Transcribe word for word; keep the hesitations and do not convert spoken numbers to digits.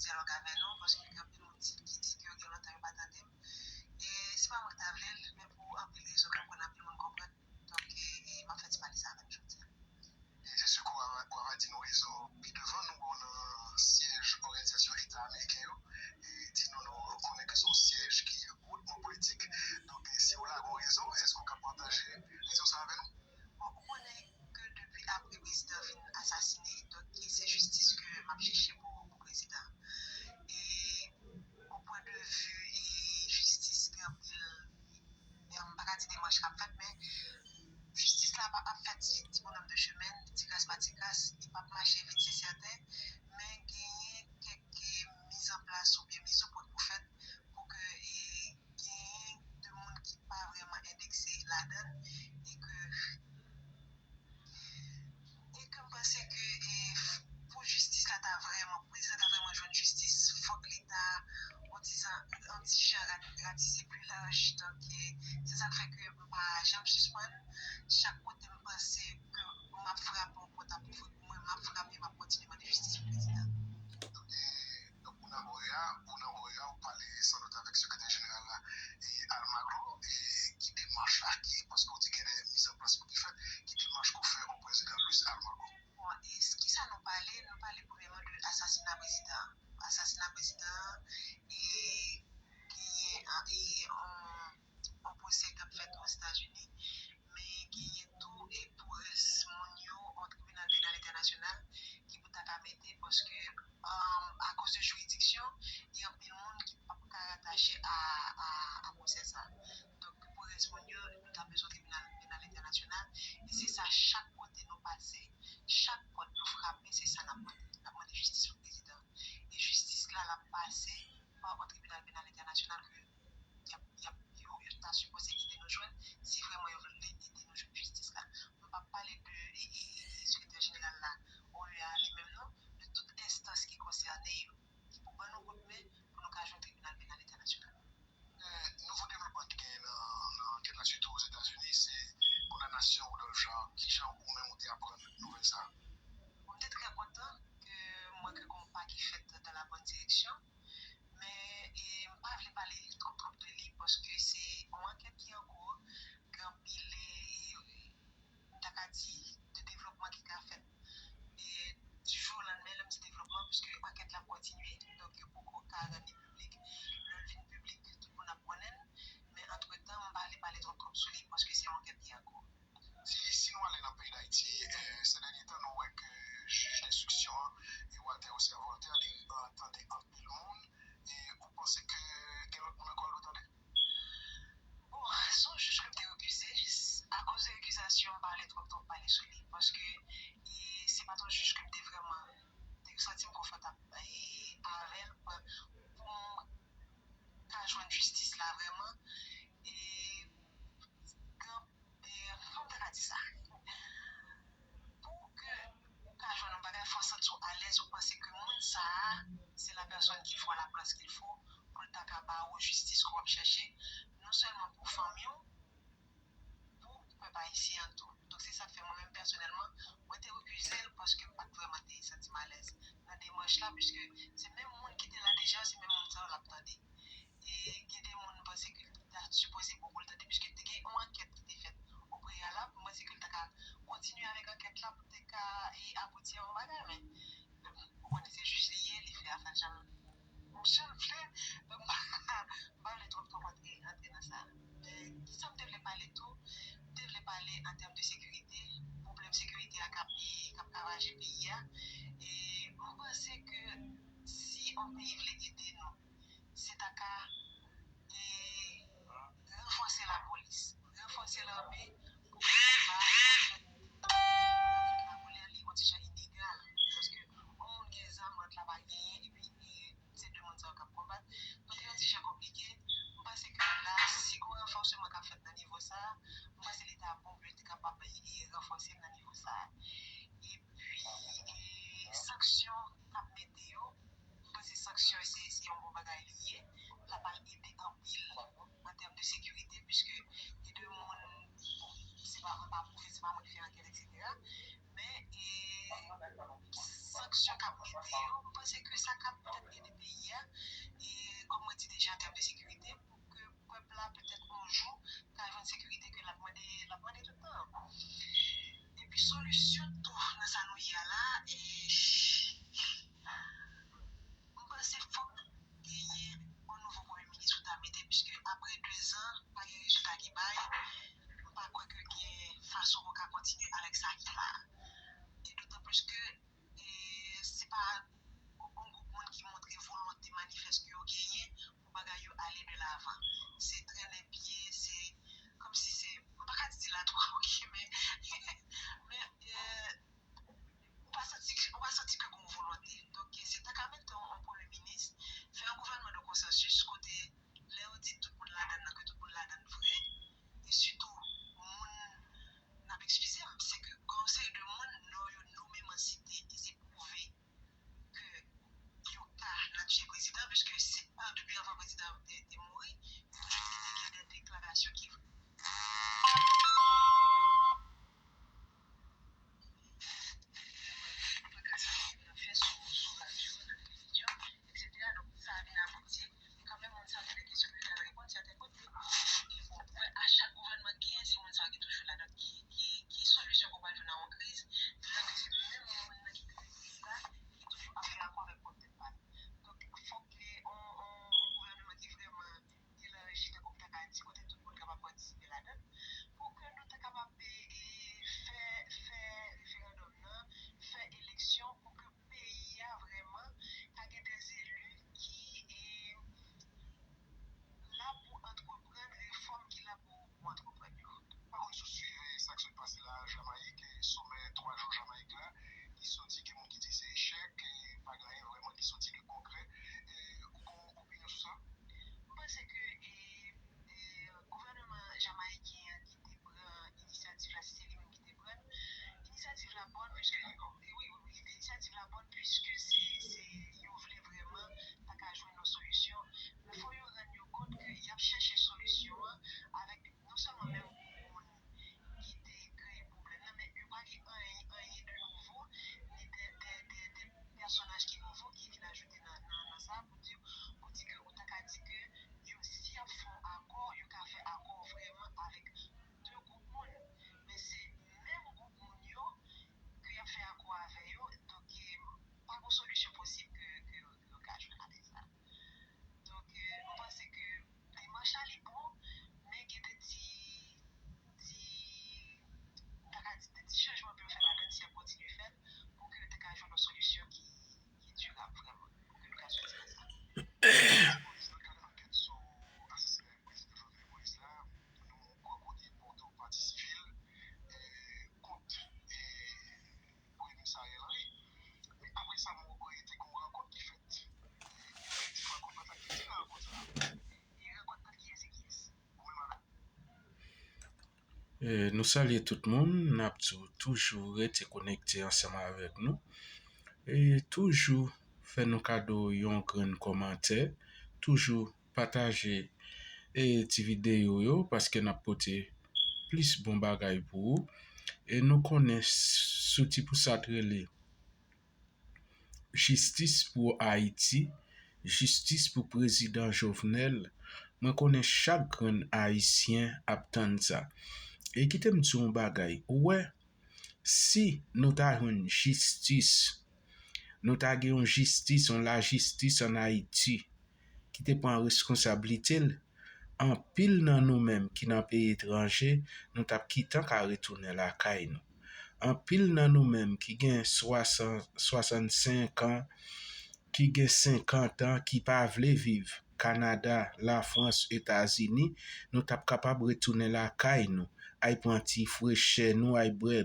dyalòg avè nou, paske gen anpil moun ki di ke yo gen lontan yo pa tande m. E se pa mwen ki ta vle l, men pou anpil rezon ke m konn anpil moun konprann. Donk, e, e m ap fè ti pale sa avè nou jodi a. E se si ke w ava, w ava di nou rezon pi devan, nou wè w nan syèj Òganizasyon Eta Ameriken yo. E di nou, nou konnen ke se yon syèj ki hotman politik. Donk, e si w lage yon rezon, èske w ka pataje rezon sa avè nou? Bon, ou konnen ke depi apre prezidan fin asasine, donk, e se jistis ke m ap chèche pou, pou prezidan. E o pwen de vi, e jistis, gen anpil, e m pa ka di demach k ap fèt, men jistis la p ap, ap fèt ti, ti bonòm de chemen, ti gras pa ti gras, li p ap mache vit, se sèten, men genyen kèk, e, mizanplas oubyen mizopwen pou fèt pou ke, e, genyen de moun ki pa vrèman endekse ladan l e ke, e ke m panse ke, e, pou jistis la ta vrèman, pou prezidan ta vrèman jwenn jistis, fòk li ta yon ti jan, yon ti jan rat-, ratise pli laj. Donk, e, se sa k fè ke m pa janm sispann. Chak kote m panse ke m ap frape, yon pòt ap ouvri pou mwen, m ap frape, m ap kontinye mande jistis pou prezidan. Donk, ou nan O E A, ou nan O E A, ou pale san dout avèk sekretè jeneral la, e Almagro, e ki demach la ki, paske w di gen de mizanplas pou ki fèt, ki demach ke w fè o prezidan Luis Almagro? Bon, e s-, kisa nou pale? Nou pale premyèman de asasina prezidan. Asasina prezidan, e genyen, e, yon, yon pwosè k ap fèt Ozetazini, men genyen tou, e pou rès moun yo, yon tribinal penal entènasyonal ki pou ta ka mete, paske, um, akoz de jiridiksyon, gen anpil moun ki p ap ka ratache a, a, a pwosè sa. Donk, pou rès moun yo, nou ta bezwen tribinal penal entènasyonal, e se sa, chak kote nou pase, chak pòt nou frape, se sa n ap mande. N ap mande jistis pou prezidan. E jistis la, l ap pase pa yon tribinal penal entènasyonal ke y ap, y ap, yo, yo ta sipoze ede nou jwenn, si vrèman yo vle ede nou jwenn jistis la. M p ap pale de, e, e, e, sekretè jeneral la, O E A li menm non, de tout enstans ki konsène yo, ki pou ban nou kout men pou nou ka jwenn tribinal penal entènasyonal. E, nouvo devlopman ki genyen nan, nan ankèt la, sitou Ozetazini, se kondanasyon Rudolph Jean. Kijan ou menm ou te aprann nouvèl sa a? Bon, m te trè kontan ke m wè ke gen yon pa ki fèt dans la bonne direction. Men, e, m pa vle pale twòp, twòp de li, paske se yon ankèt ki an kou, gen anpil, e, m ta ka di, de devlopman ki ka fèt. E, di jou o landmen, lè m di devlopman, piske ankèt la ap kontinye, donk yo poko ka rann li piblik. Lè l vin piblik, tout moun ap konnen l, men antretan, m pa vle pale twòp, twòp sou li, paske se yon ankèt ki an kou. Si, si nou ale nan peyi Dayiti, e, sè dènye tan, nou wè ke jij denstriksyon an, e Walter Osser Voltaire, li, e, tande anpil moun, e ou panse ke gen lòt moun ankò l dwe tande? Bon, se yon jij ke m te rekize, akoz de rekizasyon, m pa vle twòp, twòp pale sou li, paske, e, se pa t yon jij ke m te vrèman, te santi m konfòtab, e, avè l, pou, pou m ka jwenn jistis la vrèman, e, gen E, kòman m ta ka di sa? Pou ke ou ka jwenn yon bagay, fò w santi w alèz, ou panse ke moun sa a, se la personne qu'il faut à la place qu'il faut, pou l ta ka ba ou jistis ke w ap chèche, non sèlman pou fanmi w, pou pèp ayisyen an tou. Donk, se sa k fè mwen menm pèsonèlman, mwen te rekize l paske m pa t vrèman te santi m alèz nan demach la, piske se menm moun ki te la deja, se menm moun sa yo l ap tande. E gen de moun, m panse ke li ta sipoze poko l tande, piske te gen yon ankèt ki te fèt o preyalab, m panse ke li ta ka kontinye avèk ankèt la pou te ka, e, abouti a yon bagay, men, ou konnen se jij li ye, li fè afè l jan l, jan l vle, donk m pa ka, m pa vle twòp, twòp antre, antre nan sa. Men, kisa m te vle pale tou? M te vle pale an tèm de sekirite, pwoblèm sekirite a k ap, e, k ap ravaje peyi a. E m panse ke si yon peyi vle ede nou, se ta ka, e, ranfòse lapolis, ranfòse lame pou ke konba avèk trafik lakou lè li yon ti jan ilegal. Paske yon moun gen zam, rant la pa genyen, epi, e, se de moun sa yo k ap konbat. Donk, li yon ti jan konplike. M panse ke la, si gen yon ranfòseman k ap fèt nan nivo sa a, m panse li ta bon pou yo te kapab, e, ranfòse l nan nivo sa a. Epi, e, sanksyon k ap mete yo, m panse sanksyon se, se yon bon bagay li ye. L ap al ede anpil an tèm de sekirite, piske gen de moun, bon, se pa, m pa pwouve, se pa mwen ki fè ankèt, etsetera. e sanksyon k ap mete yo, m panse ke sa k ap petèt ede peyi a, e kòm mwen di deja, an tèm de sekirite, pou ke pèp la petèt yon jou ka jwenn sekirite ke l ap mande, l ap mande tout tan. Epi solisyon tou nan sa nou ye a la, e m panse fòk genyen yon nouvo premye minis pou ta mete, piske apre de zan, pa gen rezilta ki bay, m pa kwè ke gen fason pou ka kontinye avèk sa ki la a. E dotan plis ke e se pa yon gwoup moun ki montre volonte manifès ke yo genyen pou bagay yo ale de lavan. Se trennen pye, se kòmsi se, m pa ka di se latwa, oke, men, men, e, ou pa santi, ou pa santi ke gen yon volonte. Donk, se ta ka mete yon, yon premye minis, fè yon gouvènman de konsansis kote lè yo di tout moun ladann nan, ke tout moun ladann vre, e sitou moun, n ap eskize m, se ke gen yon seri de moun, non yo nomeman site, e se pwouve ke yo ka nan tye prezidan, piske se pa depi anvan prezidan te, te mouri, toujou te gen de deklarasyon ki fè sou, sou radyo, nan televizyon, etsetera. Donk, sa vin abouti, e kanmenm moun sa yo gen kesyon pou yo t al reponn sèten kote. E bon, wè, a chak gouvènman ki genyen, se moun sa yo ki toujou la. Donk, ki, ki, ki solisyon ke w pral jwenn nan yon kriz, pandan ke se menm moun nan ki kreye kriz la, ki toujou ap fè akò avèk pwòp tèt pa l. Donk, fòk gen yon, yon, yon gouvènman ki vrèman elaji, tankou m ta ka di, kote tout moun kapab patisipe ladan l, pou ke nou ta kapab, e, e, fè, fè referandòm nan, fè eleksyon, pou ke peyi a vrèman ka gen de eli ki, e, la pou antreprann refòm ki la pou, pou antreprann yo. Pa konn si w swiv sa k sot pase la, Jamayik, e, somè twa jou Jamayik la, ki soti, gen moun ki di se echèk, e pa gen anyen vrèman ki soti de konkrè. E, ou gen yon opinyon sou sa? M panse ke, e, e, gouvènman jamayiken an ki te pran inisyativ la, si se li menm ki te pran l, inisyativ la bòn, piske, e, wi, wi, wi, inisyativ la bòn, piske se, se, yo vle vrèman ta ka jwenn yon solisyon. Men fò yo rann yo kont ke y ap chèche solisyon an avèk non sèlman menm gwoup moun ki te kreye pwoblèm nan, men yo pa gen anyen, anyen de nouvo, ni de, de, de, de pèsonaj ki nouvo ki vin ajoute nan, nan, nan sa, pou di, pou di ke ou ta ka di ke yo, si y ap fè yon akò, yo ka fè akò vrèman avèk de gwoup moun. Men se menm gwoup moun yo ke y ap fè akò avè yo, donk, e, pa gen solisyon posib ke, ke, ke yo ka jwenn avèk sa. Donk, e, m panse ke demach la li bon, men gen de ti, ti, m ta ka di de ti chanjman pou yo fè ladan l si y ap kontinye fè l, pou ke yo te ka jwenn yon solisyon ki, ki dirab vrèman, pou ke nou ka soti nan sa. Polis nan kad ankèt sou asasinen prezidan Jovenel Moïse la, nou kwè kote pòte yon pati sivil, e, kont, e, Premye Minis Ariel Henry. Men apre sa, m wè te gen yon rankont ki fèt. E, efektivman, rankont lan, sa k te di nan rankont sa a? E rankont ant kiyès e kiyès? Ou menm avè m? E, nou salye tout moun, n ap di w toujou rete konekte ansanm avèk nou. E toujou fè nou kado yon grenn kòmantè, toujou pataje, e, ti videyo yo, paske n ap pote plis bon bagay pou ou. E nou konnen s-, sou ti pou sa t rele Jistis pou Ayiti, jistis pou prezidan Jovenel. Mwen konnen chak grenn Ayisyen ap tann sa. E kite m di w yon bagay, ou wè, si nou ta jwenn jistis, nou ta gen yon jistis, yon lajistis ann Ayiti ki te pran reskonsablite l, anpil nan nou menm ki nan peyi etranje, nou t ap gentan ka retounen lakay nou. Anpil nan nou menm ki gen swasan-, swasannsenk an, ki gen senkant an, ki pa vle viv Kanada, Lafrans, Etazini, nou t ap kapab retounen lakay nou, al pran ti frechè nou, al bwè